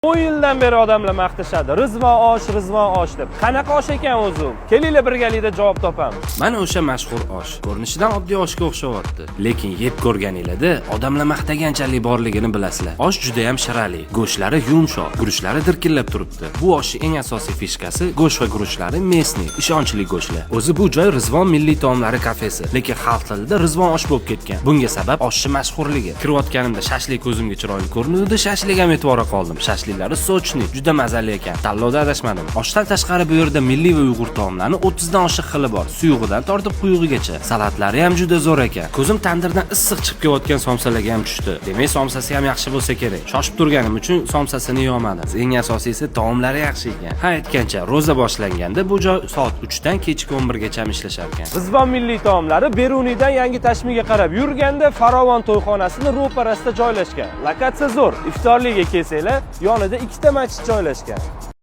10 yildan beri odamlar maqtashadi. "Rizvon osh, Rizvon osh" deb. Qanaqa osh ekan o'zi u? Kelinglar, birgalikda javob topamiz. Mana o'sha mashhur osh. Ko'rinishidan oddiy oshga o'xshayapti. Lekin yeb ko'rganinglarda odamlar maqtaganchalik borligini bilasizlar. Osh juda ham shirali, go'shtlari yumshoq, guruchlari dirkillab turibdi. Bu oshning eng asosiy фишка si go'sht va guruchlari местный, ishonchli go'shtlar. O'zi bu joy Rizvon milliy taomlari kafesi, lekin xalq tilida Rizvon osh bo'lib ketgan. Bunga sabab oshni mashhurligi. Kirayotganimda shashlik ko'zimga chiroyli ko'rinuvdi, shashlik ham e'tiborga qoldim. Shashliklari сочный, juda mazali ekan. Tanlovda adashmadim. Oshdan tashqari bu yerda milliy va uyg'ur taomlari 30 dan oshiq xili bor. Suyug'idan tortib quyug'igacha. Salatlari ham juda zo'r ekan. Ko'zim tandirdan issiq chiqib kelayotgan somsalarga ham tushdi. Demak, somsasi ham yaxshi bo'lsa kerak. Shoshib turganim uchun somsasini yeyolmadim. Eng asosiysi, taomlari yaxshi ekan. Ha, aytgancha, ro'za boshlanganda bu joy soat 3 dan kechki 11 gacha ishlashar ekan. Rizvon milliy taomlari Beruniydan Yangi Tashmiga qarab yurganda Farovon to'yxonasini ro'parasida joylashgan. Lokatsiya zo'r. Iftorlikka kelsanglar, yonida ikkita masjid joylashgan.